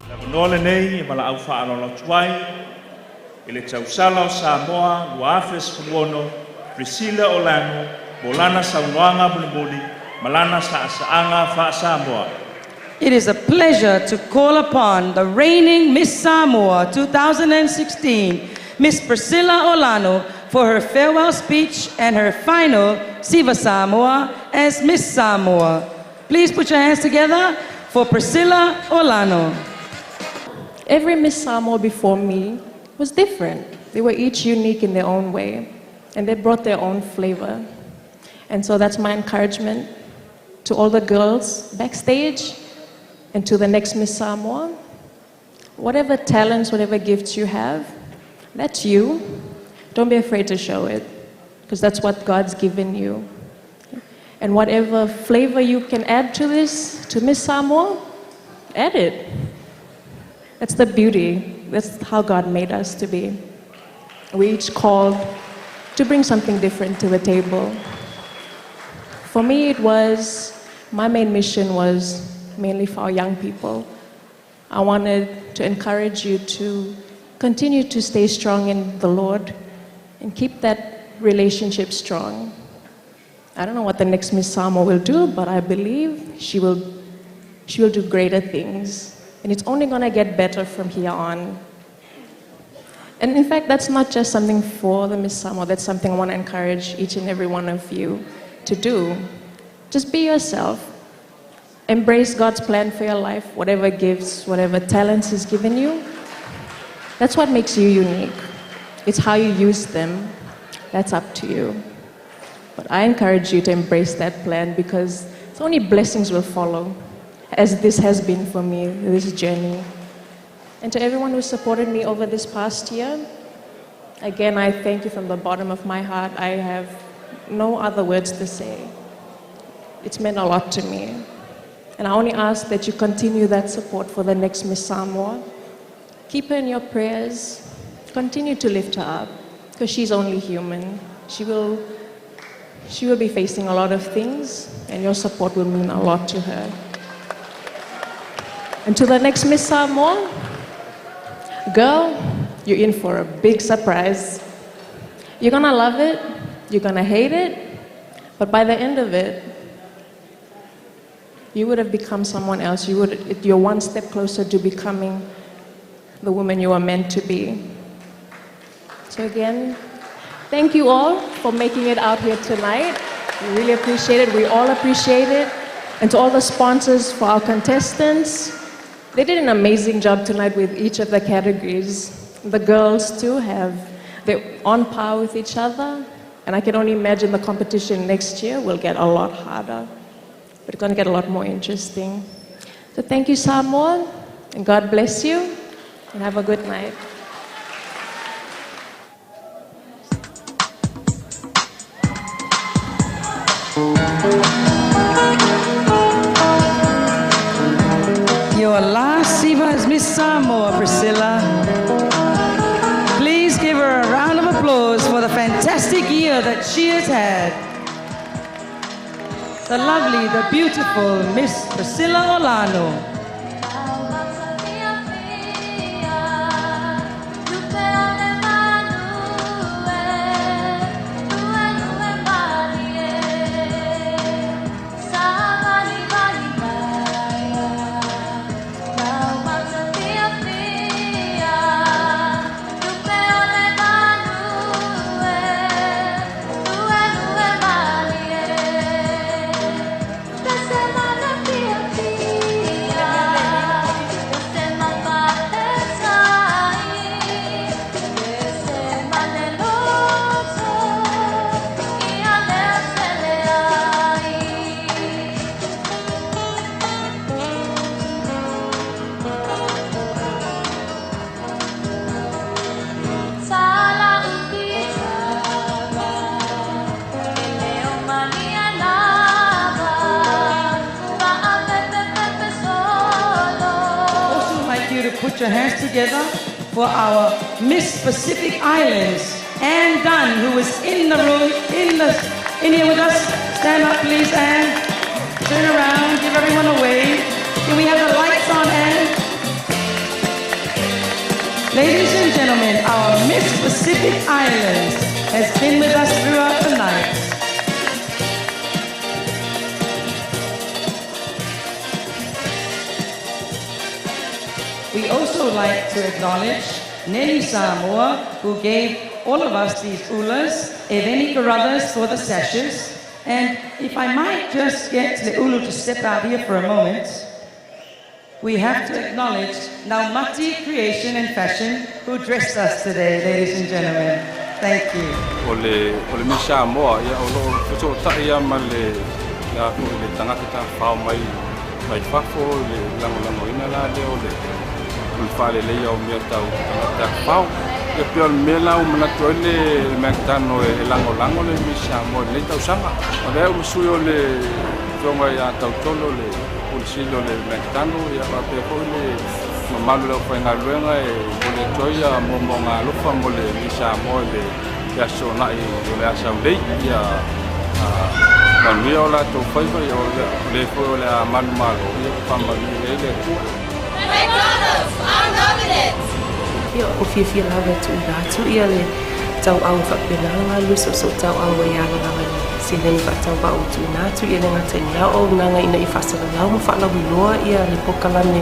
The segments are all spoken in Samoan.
Le avanoa lenei e valaau faaaloalo atu ai i le tausala o Samoa 2016, Priscilla Olano, mo lana saunoaga mulimuli ma lana saasaaga faa-Samoa. It is a pleasure to call upon the reigning Miss Samoa 2016, Miss Priscilla Olano, for her farewell speech and her final Siva Samoa as Miss Samoa. Please put your hands together for Priscilla Olano. Every Miss Samoa before me was different. They were each unique in their own way, and they brought their own flavor. And so that's my encouragement to all the girls backstage and to the next Miss Samoa. Whatever talents, whatever gifts you have, that's you. Don't be afraid to show it, because that's what God's given you. And whatever flavor you can add to this, to Miss Samoa, add it. That's the beauty. That's how God made us to be. We each called to bring something different to the table. For me, my main mission was mainly for our young people. I wanted to encourage you to continue to stay strong in the Lord and keep that relationship strong. I don't know what the next Miss Samoa will do, but I believe she will do greater things. And it's only going to get better from here on. And in fact, that's not just something for the Miss Samoa. That's something I want to encourage each and every one of you to do. Just be yourself. Embrace God's plan for your life, whatever gifts, whatever talents He's given you. That's what makes you unique. It's how you use them. That's up to you. But I encourage you to embrace that plan, because it's only blessings will follow, as this has been for me, this journey. And to everyone who supported me over this past year, again, I thank you from the bottom of my heart. I have no other words to say. It's meant a lot to me. And I only ask that you continue that support for the next Miss Samoa. Keep her in your prayers. Continue to lift her up, because she's only human. She will be facing a lot of things, and your support will mean a lot to her. And to the next Miss Samoa, girl, you're in for a big surprise. You're going to love it, you're going to hate it, but by the end of it, you would have become someone else. You're one step closer to becoming the woman you are meant to be. So again, thank you all for making it out here tonight. We really appreciate it. We all appreciate it. And to all the sponsors for our contestants, they did an amazing job tonight with each of the categories. The girls too they're on par with each other. And I can only imagine the competition next year will get a lot harder. But it's going to get a lot more interesting. So thank you, Samoa, and God bless you, and have a good night. Your last Siva is Miss Samoa, Priscilla. Please give her a round of applause for the fantastic year that she has had. The lovely, the beautiful Miss Priscilla Olano. Put your hands together for our Miss Pacific Islands, Ann Dunn, who is in the room, in here with us. Stand up, please, Ann. Turn around, give everyone a wave. Can we have the lights on, Ann? Ladies and gentlemen, our Miss Pacific Islands has been with us throughout the night. We also like to acknowledge Nelly Samoa, who gave all of us these ulas, Eveni Carruthers for the sashes, and if I might just get Leulu to step out here for a moment, we have to acknowledge Naumati Creation and Fashion, who dressed us today, ladies and gentlemen. Thank you. O le Miss Samoa, ia, o loo fesootai ia ma le la foi le tagata tafafao mai fafo, le lagolagoina la lea o le faaleleia o mea tau tagata tafafao. Ia pei o le mea la ua manatu ai le Mcdonald e lagolago le Miss Samoa i lenei tausaga. O lea ua sui o le afioga ia Tautolo, le Pule Sili o le Mcdonald, ia faapea foi le mamalu le aufaigaluega e momoli atu ai ia moamoaga alofa mo le Miss Samoa i le aso na'i o le asa aulei. Ia manuia o latou faiva, ia o le foi o le a manumalo, ia faamanuia ai le Atua. McDonald's, I'm loving it! Ia, o fiafia lava e tuuina atu ia le tauau faapena galulue soosoo tauau ai ala lava i seleni faatauvaa ua tuuina atu ia le gata i le auaunaga ina ia faasalalau ma faalauiloa ia le polokalame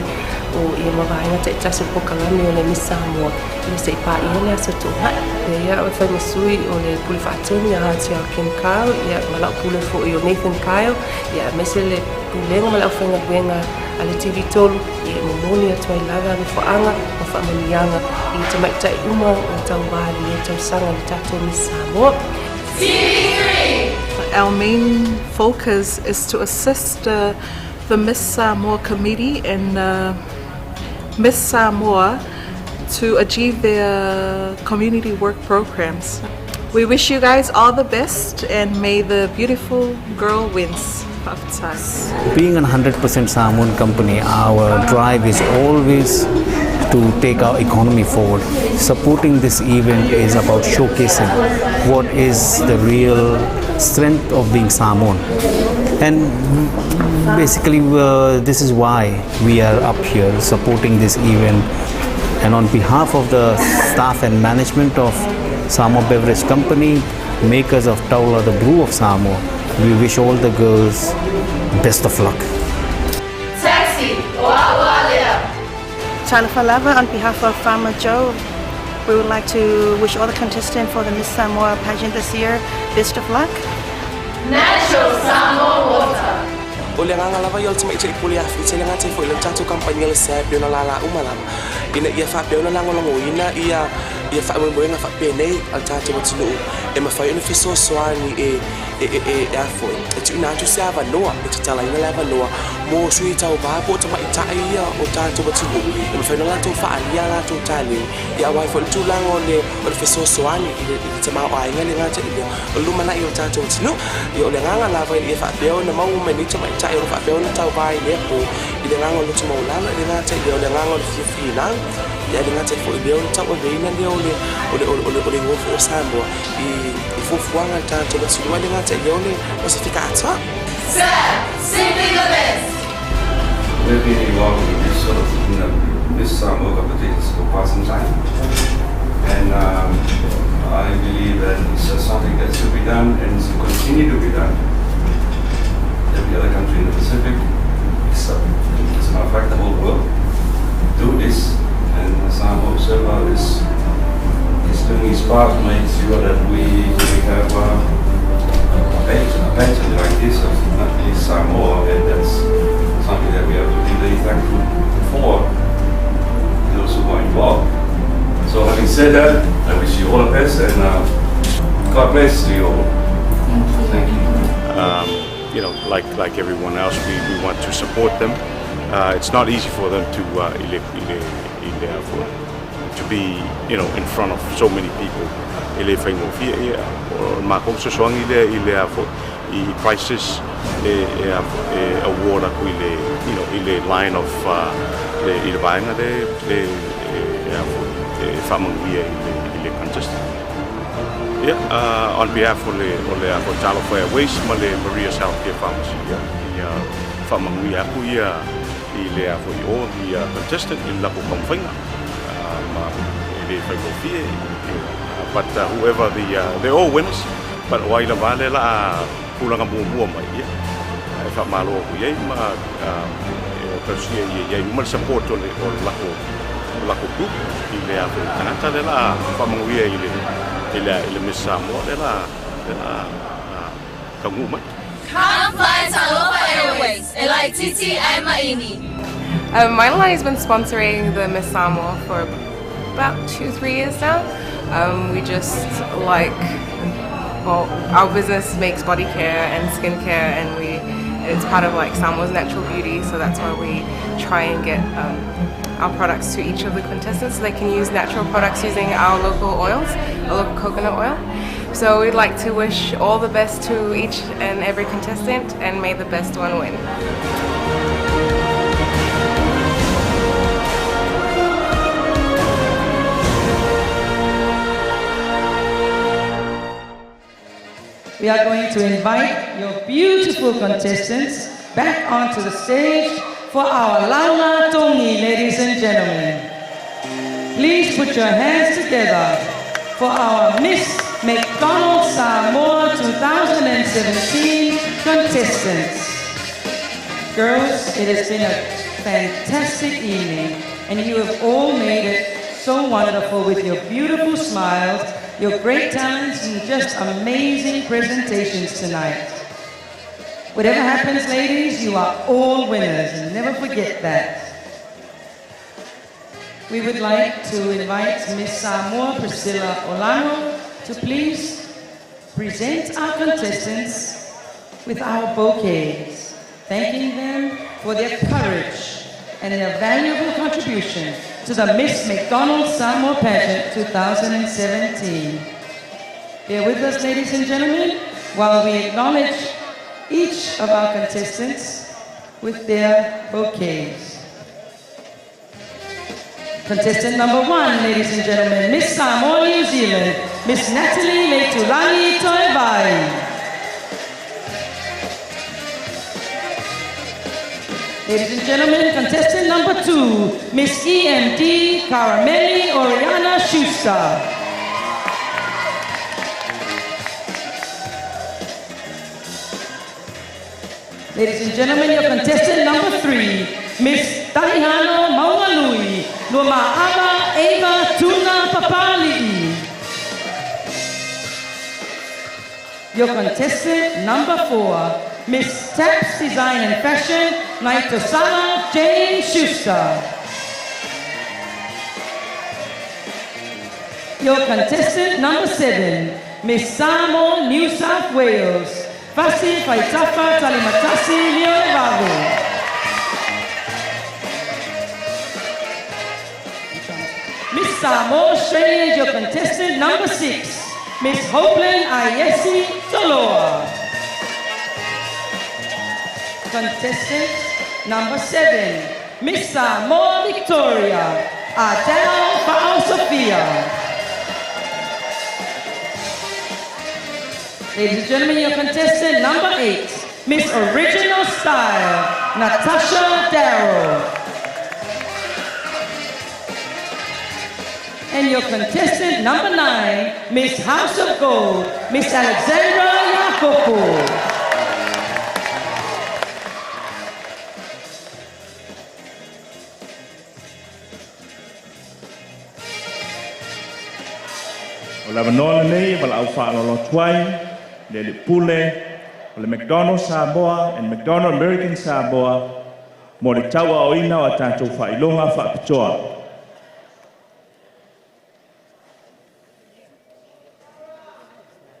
o ia ma vaega taitasi o le polokalame o le Miss Samoa ia seʻi paia le aso tuanai. Ia o fai ma sui o le pule faatonu ia ia Ken Kyle, ia ma lau pule foʻi o Nathan Kyle, ia aemaise le pulega ma le aufaigaluega a le TV3, ia momoli atu ai lava alofaaga ma faamanuiaga i tamaʻitaʻi uma ua tauvā lenei tausaga le tatou Miss Samoa. TV3! Our main focus is to assist the Miss Samoa Committee and Miss Samoa to achieve their community work programs. We wish you guys all the best and may the beautiful girl wins. Baptize. Being a 100% Samoan company, our drive is always to take our economy forward. Supporting this event is about showcasing what is the real strength of being Samoan. And basically, this is why we are up here supporting this event. And on behalf of the staff and management of Samoa Beverage Company, makers of Taula, the brew of Samoa, we wish all the girls best of luck. Taxi, oa Talofa lava, on behalf of Farmer Joe, we would like to wish all the contestants for the Miss Samoa pageant this year best of luck. Natural Samoa water. O le agaga lava ia o le tamaʻitaʻi pule afi le gata i foʻi le tatou kampani le SAB ona lala uma lava ina ia faapea ona lagolagoina ia faamoemoega faapenei a le tatou atunuu e mafai ona fesoasoani e a foʻi e tuuina atu se avanoa e tatalaina le avanoa mo sui tauvā po o tamaʻitaʻi ia o tatou atunuu e mafai ona latou faaalia latou taleni ia auai foʻi le tulaga o le fesoasoani i le tamaoaiga le gata i lea o le lumanaʻi o le tatou atunuu. Ia o le agaga lava ia faapea ona maua mai nei tamaʻitaʻi o lo faapea ona tauvā i lea po i le agaga o loto maualalo i le gata i lea o le agaga o le fiafia ia le gata foʻi lea o le tauaveina lea o le igoa foi o Samoa i fuafuaga le tatou atunuu ai le gata i lea o le Pasifika atoa. SAB, simply the best. We've been involved in this sort of this Samoa competitions for quite some time. And I believe that it's something that should be done and should continue to be done. Every other country in the Pacific, except, as a matter of fact, the whole world, do this. And Samoa Observer is doing its part to make sure that we have a pageant like this of Miss Samoa, and that's something that we have to be very thankful for those who are involved. So having said that, I wish you all the best and God bless you all. Thank you. Like everyone else, we want to support them. It's not easy for them to ile to be in front of so many people. E le faigofie ia o makou fesoasoani lea i le afo i prices e award aku i le you know i le line of le i le vaega le e afo e faamanuia i le contestant. Yeah, on behalf o le afo Talofa Airways ma le Maria's Healthcare Pharmacy, yeah, ia faamanuia aku ia i le afo i all the contestant i le lakou taumafaiga ma le faigofie but whoever the they're all winners but o ai lava lea o le a tulaga muamua mai ia e faamalo atu i ai ma e tausia ia i ai uma le support o le o le latou o latou group i le a foi tagata lea o le a faamanuia i le i le i le Miss Samoa lea o le a lea o le a taunuu mai. Come fly Talofa Airways, e laitiiti ae maini. Mailelani's been sponsoring the Miss Samoa for about 2, 3 years now. We just like, well, our business makes body care and skincare, and we it's part of like Samoa's natural beauty, so that's why we try and get our products to each of the contestants so they can use natural products using our local oils, our local coconut oil. So we'd like to wish all the best to each and every contestant, and may the best one win. We are going to invite your beautiful contestants back onto the stage for our Lauga Togi, ladies and gentlemen. Please put your hands together for our Miss McDonald Samoa 2017 contestants. Girls, it has been a fantastic evening, and you have all made it so wonderful with your beautiful smiles, your great talents, and just amazing presentations tonight. Whatever happens, ladies, you are all winners, and never forget that. We would like to invite Miss Samoa Priscilla Olano to please present our contestants with our bouquets, thanking them for their courage and their valuable contribution to the Miss McDonald Samoa Pageant 2017. Bear with us, ladies and gentlemen, while we acknowledge each of our contestants with their bouquets. Contestant number 1, ladies and gentlemen, Miss Samoa New Zealand, Miss Natalie Leiturangi Toevai. Ladies and gentlemen, contestant number 2, Miss EMD Carameli Oriana Schuster. Ladies and gentlemen, your contestant number 3, Miss Tahihano Maunganui, Luama'ava Ava Tuna Papali'i. Your contestant number 4, Miss Taps Design and Fashion, Naitosala Jane Schuster. Your contestant number 7, Miss Samoa New South Wales, Fasi Faitafa Talimatasi Leovago. Miss Samoa Australia is your contestant number 6, Miss Hopeland Ayesi Toloa. Contestant number 7, Miss Samoa Victoria, Adele Fa'au Sophia. Ladies and gentlemen, your contestant number 8, Miss Original Style, Natasha Darrow. And your contestant number 9, Miss House of Gold, Miss Alexandra Yakopo. O le avanoa lenei e valaau faaaloalo atu ai le alii pule o le McDonald Samoa and McDonald American Samoa mo le tauaaoina o a tatou faailoga faapitoa.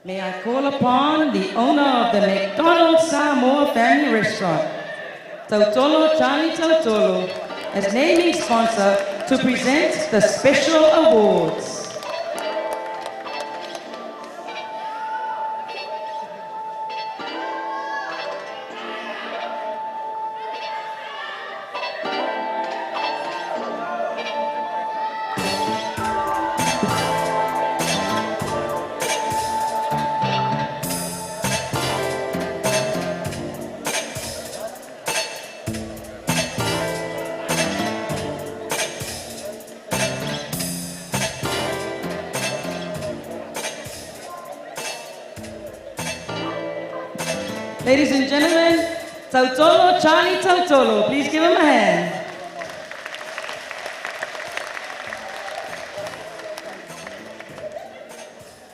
May I call upon the owner of the McDonald Samoa Family Restaurant, Tautolo Charlie Tautolo, as naming sponsor to present the special awards. Ladies and gentlemen, Tautolo, Charlie Tautolo. Please give him a hand.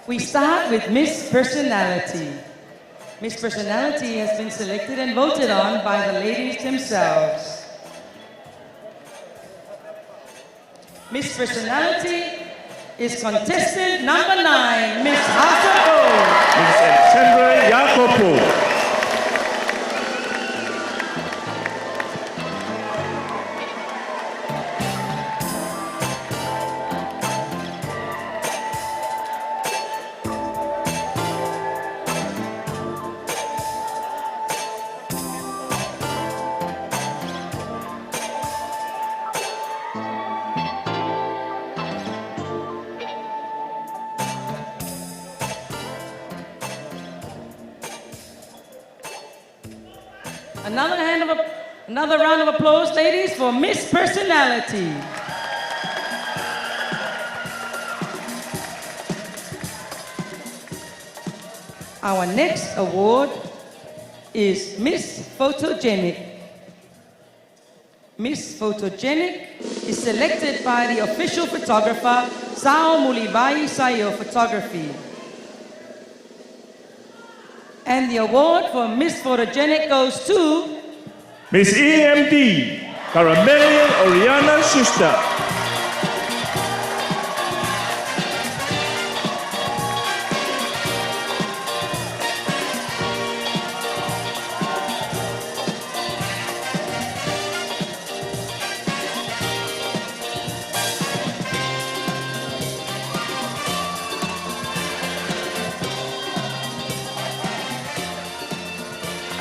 We start with Miss Personality. Miss Personality has been selected and voted on by the ladies themselves. Miss Personality is contestant number 9, Miss Hasa O. Miss Alexandra Jacopo. Another round of applause, ladies, for Miss Personality. Our next award is Miss Photogenic. Miss Photogenic is selected by the official photographer, Sao Mulivai Sayo Photography. And the award for Miss Photogenic goes to Miss EMD, Caramelian Oriana Schuster.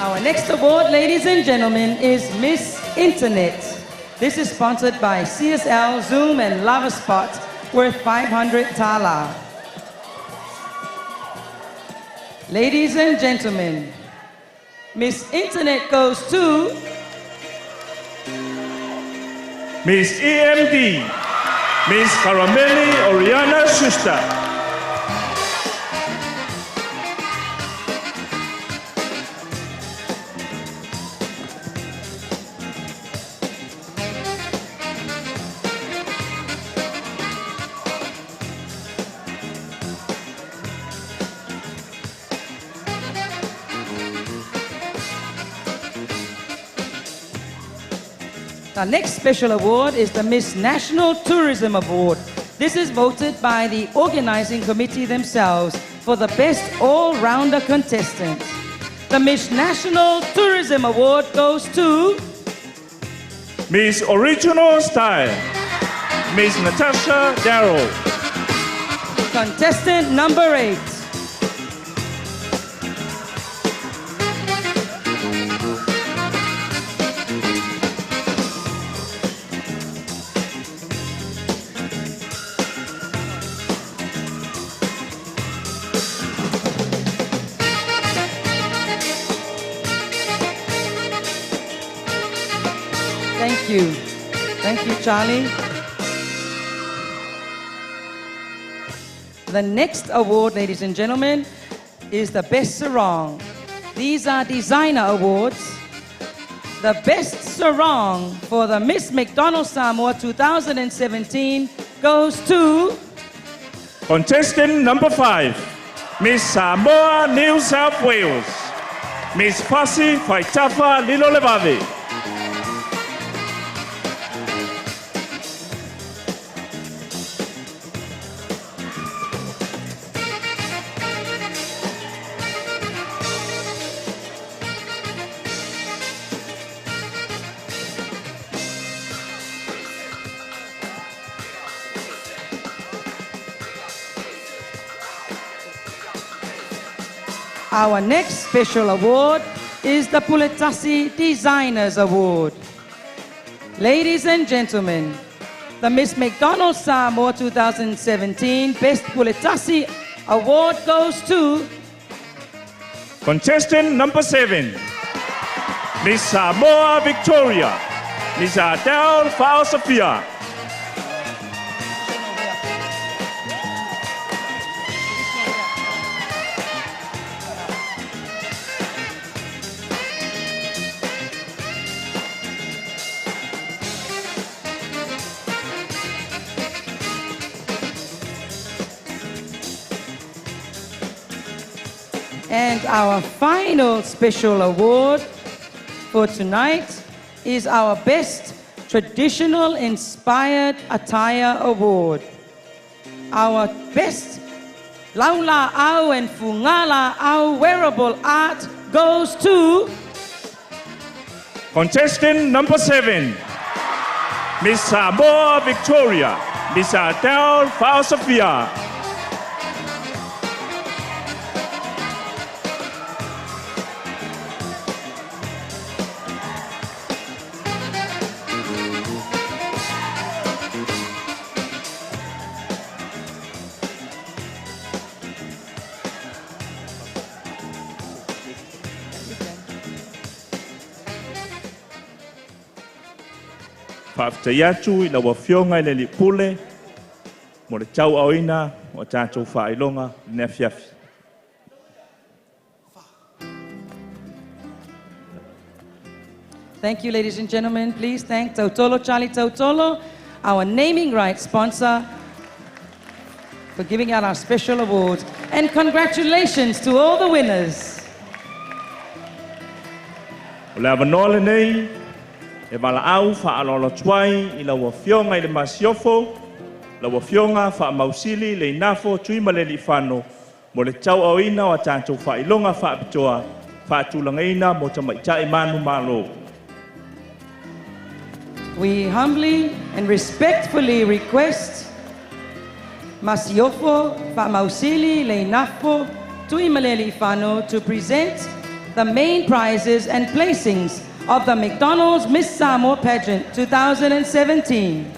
Our next award, ladies and gentlemen, is Miss Internet. This is sponsored by CSL, Zoom, and LavaSpot, worth 500 tala. Ladies and gentlemen, Miss Internet goes to Miss EMD, Miss Carameli Oriana Schuster. Our next special award is the Miss National Tourism Award. This is voted by the organizing committee themselves for the best all-rounder contestant. The Miss National Tourism Award goes to Miss Original Style, Miss Natasha Darrow. Contestant number 8. Thank you. Thank you, Charlie. The next award, ladies and gentlemen, is the Best Sarong. These are designer awards. The Best Sarong for the Miss McDonald Samoa 2017 goes to contestant number 5, Miss Samoa New South Wales, Miss Fasi Faitafa Lilolevave. Our next special award is the Puletasi Designers Award. Ladies and gentlemen, the Miss McDonald Samoa 2017 Best Puletasi Award goes to contestant number 7, Miss Samoa Victoria, Miss Adele Faosafia. And our final special award for tonight is our Best Traditional Inspired Attire Award. Our Best Laula Au and Fungala Au Wearable Art goes to Contestant number 7, Miss Samoa Victoria, Miss Adele Faosafia. Faafetai atu i lau Afioga i le Alii Pule mo le tauaaoina o tatou faailoga i lenei afiafi. Thank you, ladies and gentlemen. Please thank Tautolo Charlie Tautolo, our naming rights sponsor, for giving out our special awards. And congratulations to all the winners. O le avanoa lenei e valaau faaaloalo atu ai i lau Afioga i le Masiofo, lau Afioga Faamausili Leinafo Tuimalealiifano mo le tauaaoina o a tatou faailoga faapitoa faatulagaina mo tamaitai manumalo. We humbly and respectfully request Masiofo Faamausili Leinafo Tuimalealiifano to present the main prizes and placings of the McDonald's Miss Samoa Pageant 2017.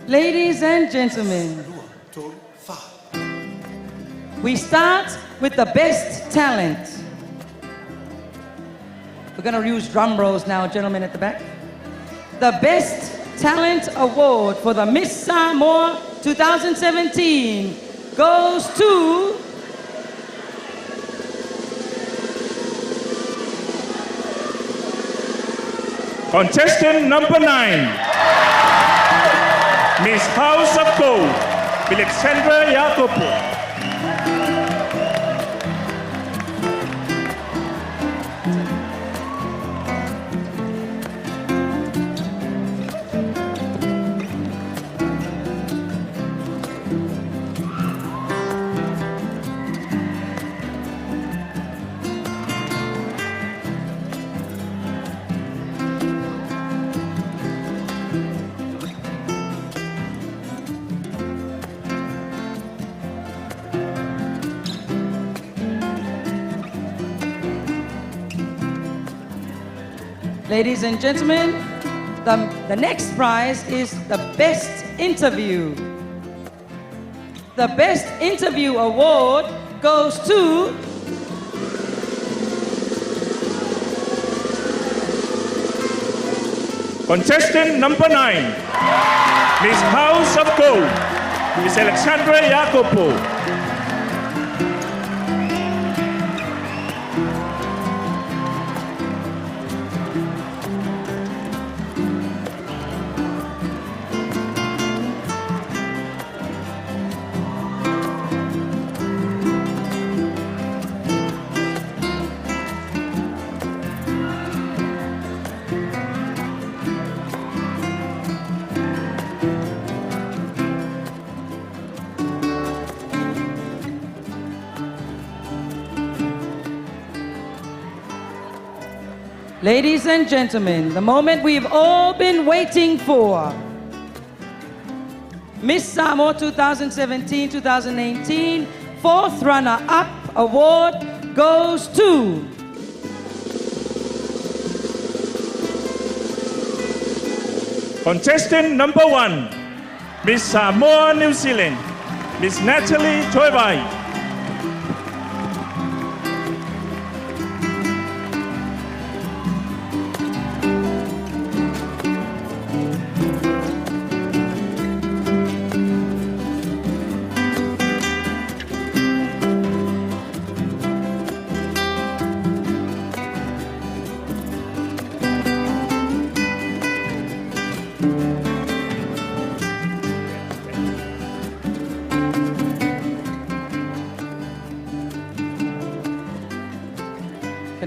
Ladies and gentlemen, we start with the best talent. We're going to use drum rolls now, gentlemen at the back. The Best Talent Award for the Miss Samoa 2017 goes to Contestant number 9, Miss House of Gold, Alexandra Jacopo. Ladies and gentlemen, the next prize is the Best Interview. The Best Interview Award goes to Contestant number 9, Miss House of Gold, Miss Alexandra Jacopo. Ladies and gentlemen, the moment we've all been waiting for. Miss Samoa 2017-2018 fourth runner-up award goes to Contestant number 1, Miss Samoa New Zealand, Miss Natalie Toivai.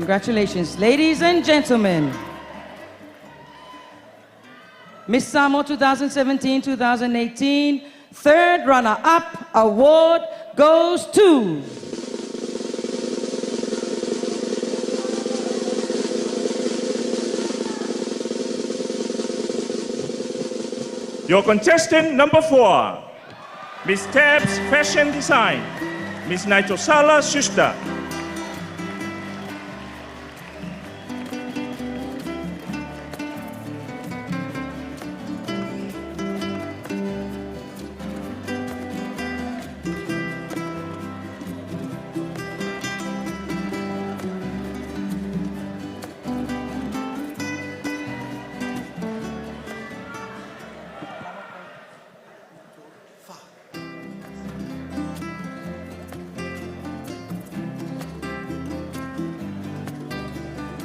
Congratulations, ladies and gentlemen. Miss Samoa 2017-2018 third runner-up award goes to Your contestant number 4, Miss Tabs Fashion Design, Miss Naitosala Schuster.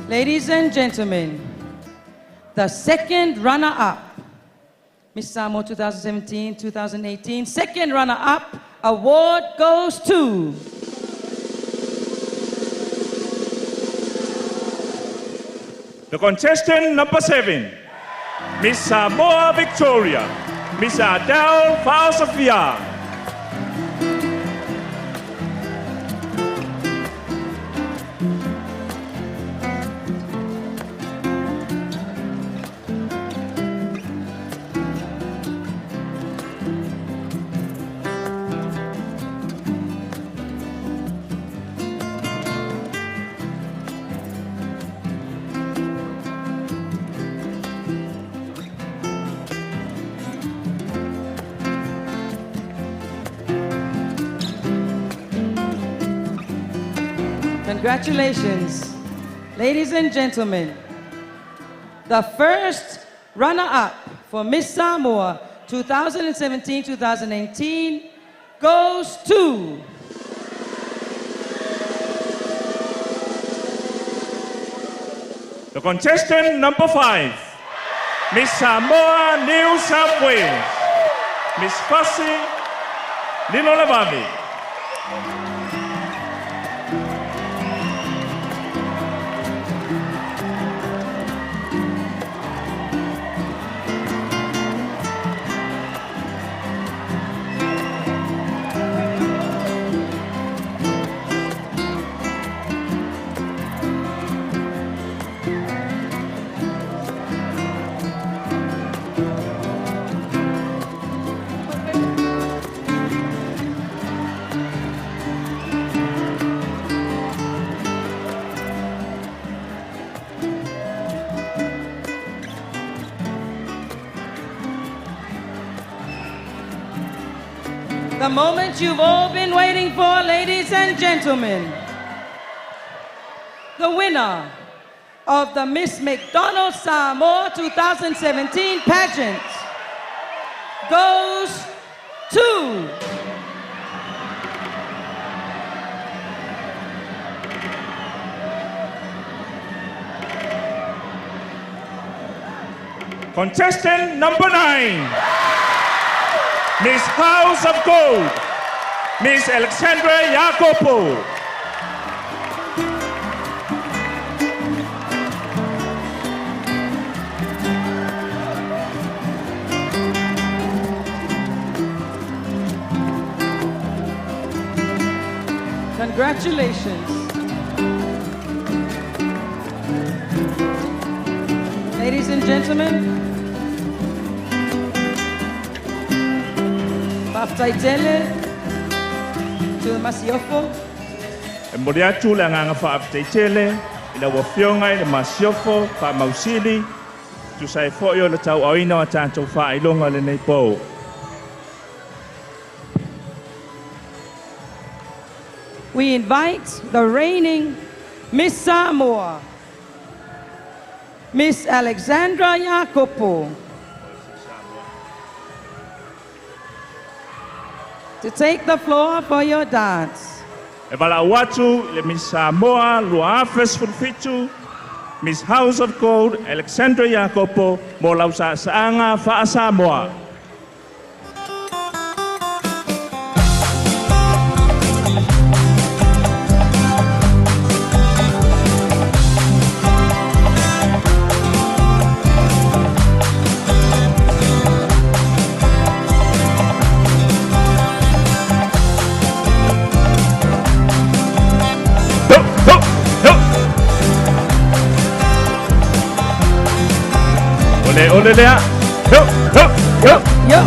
Ladies and gentlemen, the second runner-up, Miss Samoa 2017-2018, second runner-up award goes to The contestant number 7, Miss Samoa Victoria, Miss Adele Faosafia. Congratulations, ladies and gentlemen. The first runner-up for Miss Samoa 2017-2018 goes to The contestant number 5, Miss Samoa New South Wales, Miss Fasi Lilolevave. The moment you've all been waiting for, ladies and gentlemen. The winner of the Miss McDonald Samoa 2017 pageant goes to Contestant number 9, Miss House of Gold, Miss Alexandra Iakopo. Congratulations. Ladies and gentlemen, Fa'afetaitele to the Masiofo. E momoli atu le agaga fa'afetaitele i lau afioga i le Masiofo fa'amausili tusa ai fo'i o le tau'auina o a tatou fa'ailoga lenei pou. We invite the reigning Miss Samoa, Miss Alexandra Iakopo, to take the floor for your dance. E valaau atu i le Miss Samoa 2017, Miss House of Gold, Alexandra Iakopo, mo lau sa'asa'aga fa'asamoa. Le ole lea. Yo, yo, yo. Yo.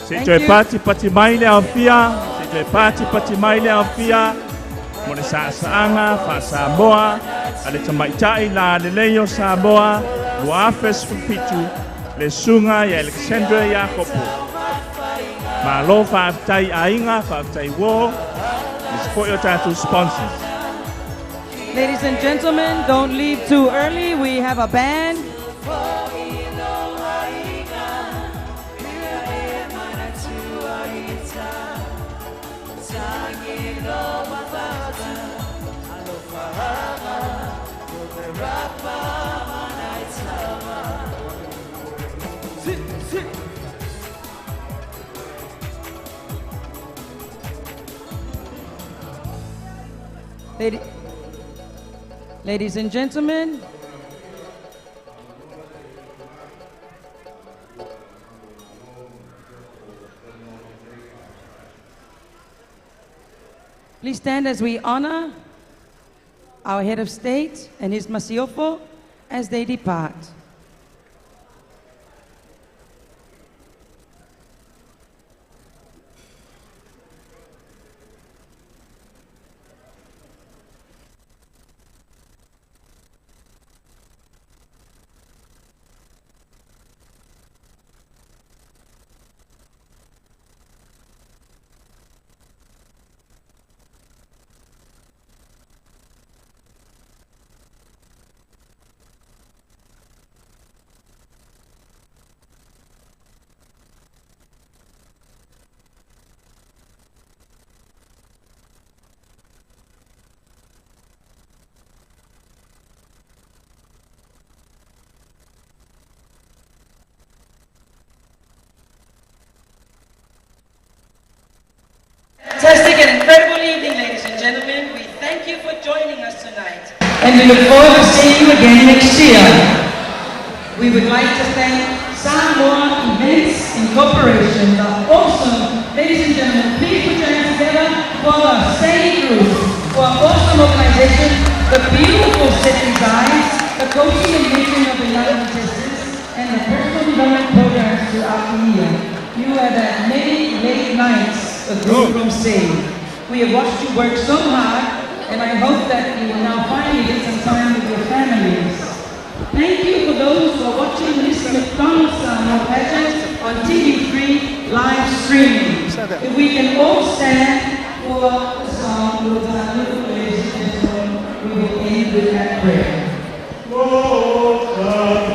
Se toe pati pati mai le afia, se toe pati pati mai le afia, mo le sa'asa'aga fa'asamoa a le tamaita'i la lelei o Samoa 2017 le suga ia Alexandra Iakopo. Malo fa'afetai aiga, fa'afetai uō, le support o tatou sponsors. Ladies and gentlemen, don't leave too early. We have a band. Ladies and gentlemen, please stand as we honor our head of state and his masiofo as they depart. Fantastic and incredible evening, ladies and gentlemen. We thank you for joining us tonight. And we look forward to seeing you again next year. We would like to thank Samoa Events Incorporation, the awesome, ladies and gentlemen, please put your hands together for the SAY Group, for our awesome organization, the beautiful set designs, the coaching and mentoring of the young contestants, and the personal development programs throughout the year. You have had many late nights, a group from SAY. We have watched you work so hard, and I hope that you will now finally get some time with your families. Thank you for those who are watching Miss McDonald's Samoa pageant on TV3 live streaming. If we can all stand for the song, ladies and gentlemen, we will end with that prayer. Lord,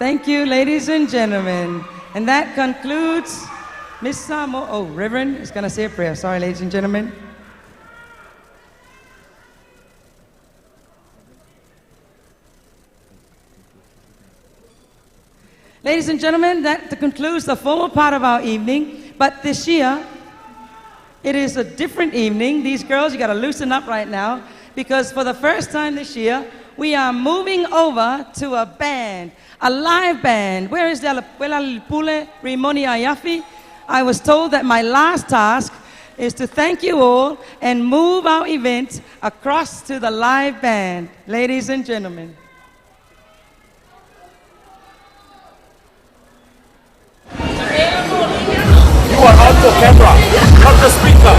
Thank you, ladies and gentlemen. And that concludes Miss Samoa. Oh, Reverend is going to say a prayer. Sorry, ladies and gentlemen. Ladies and gentlemen, that concludes the formal part of our evening. But this year, it is a different evening. These girls, you got to loosen up right now because for the first time this year, we are moving over to a band, a live band. Where is the Pule Rimoni Ayafi? I was told that my last task is to thank you all and move our event across to the live band. Ladies and gentlemen. You are on for camera, not the speaker.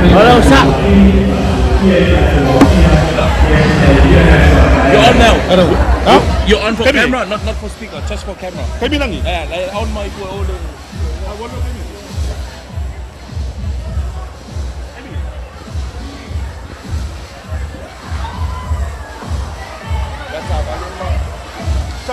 Hello, sir. You're on now. Hello. Huh? You're on for camera, not for speaker, just for camera. Kami langi. Yeah, like on my all the. My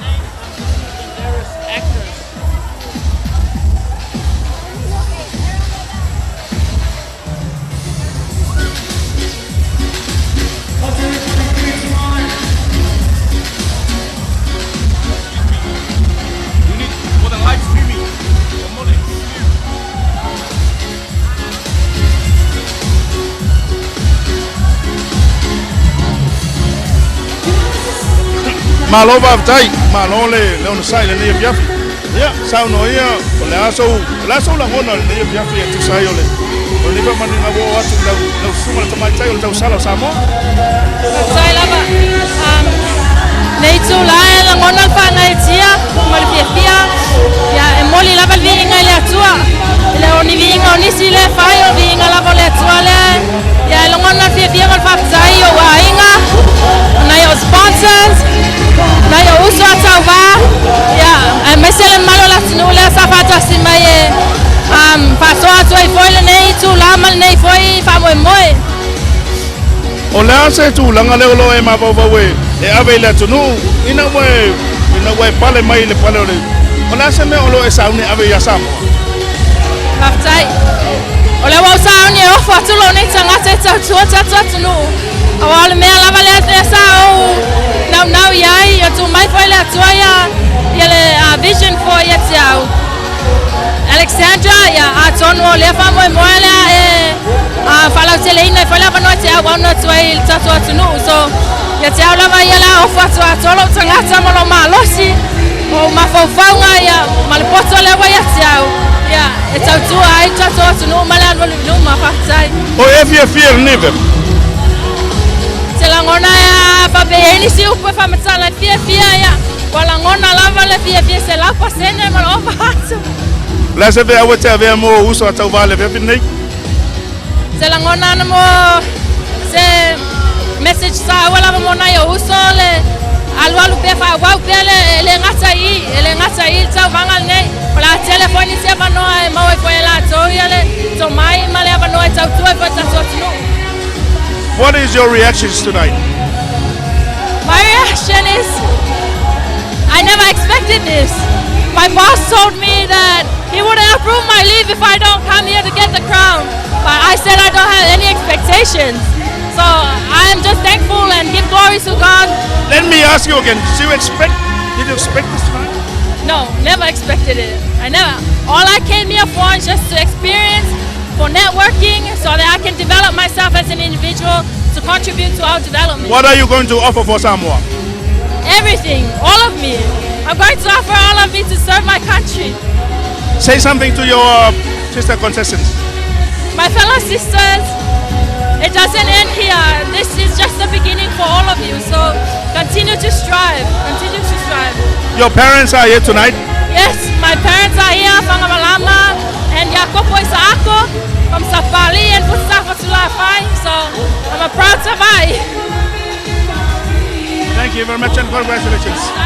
name is the nearest actors. You need for the live streaming. The money. Malo faafetai, malo le onosai i lenei afiafi. Ia, saunoa ia, o le a sou, o le a sou lagona i lenei afiafi e tusa ai o le, o lenei faamanuiaga ua oo atu i lau, lau susuga le tamaitai o le tausala o Samoa. Faafetai lava. Um, nei itulā e lagona le faagaetia ma le fiafia. Ia, e moli lava le viiga i le Atua. E le o ni viiga o nisi lea e fai, o le viiga lava o le Atua lea. Ia, e lagona le fiafia ma le faafetai i ou aiga, o nai ou sponsors, nai ou uso a tauvā, ia, aemaise le mamalu o le atunuu lea sa faatasi mai e um, faasoa atu ai foi lenei itulā ma lenei foi faamoemoe. O le a se tulaga lea o lo o e mafaufau e e ave i le atunuu ina ua e ina ua e pale mai i le pale o le o le a se mea o lo o e sauni e ave ia Samoa? Faafetai. O lea ua ou sauni e ofo atu lou nei tagata e tautua tatou atunuu. Aua o le mea lava lea lea sa ou naunau i ai, ia tuu mai foi le Atua ia, ia le vision foi ia te au. Alexandra, ia atonu o lea faamoemoe lea e faalauteleina ai foi le avanoa te au auna atu ai i le tatou atunuu. So, ia te au lava ia le a ofo atu atoa lou tagata ma lou malosi, o ou mafaufauga ia, ma le poto lea ua ia te au, ia, e tautua ai le tatou atunuu ma le alualu i luma. Faafetai. O e fiafia i lenei vema? Te lagona e a faapea e i ai nisi upu e faamatala ai fiafia, ia, ua lagona lava le fiafia 100% ma le ova atu. O le a se feau e te avea mo ou uso a tauvā i le afiafi lenei? Se lagona ana mo se message taua lava mo nai ou uso le alualu pea faaauau pea le e le gata i i, e le gata i i le tauvaga lenei. O le a tele foi nisi avanoa e maua ai foi e latou ia le tomai ma le avanoa e tautua ai foi le tatou atunuu. What is your reactions tonight? My reaction is I never expected this. My boss told me that he wouldn't approve my leave if I don't come here to get the crown. But I said I don't have any expectations. So I am just thankful and give glory to God. Let me ask you again, did you expect, did you expect this tonight? No, never expected it. I never. All I came here for is just to experience, for networking, so that I can develop myself as an individual to contribute to our development. What are you going to offer for Samoa? Everything, all of me. I'm going to offer all of me to serve my country. Say something to your sister contestants. My fellow sisters, it doesn't end here. This is just the beginning for all of you. So continue to strive. Continue to strive. Your parents are here tonight? Yes, my parents are here, Whangamalama and Kopo Isaako from Sapali and Futsafatulafai. So I'm a proud Savai. Thank you very much and congratulations.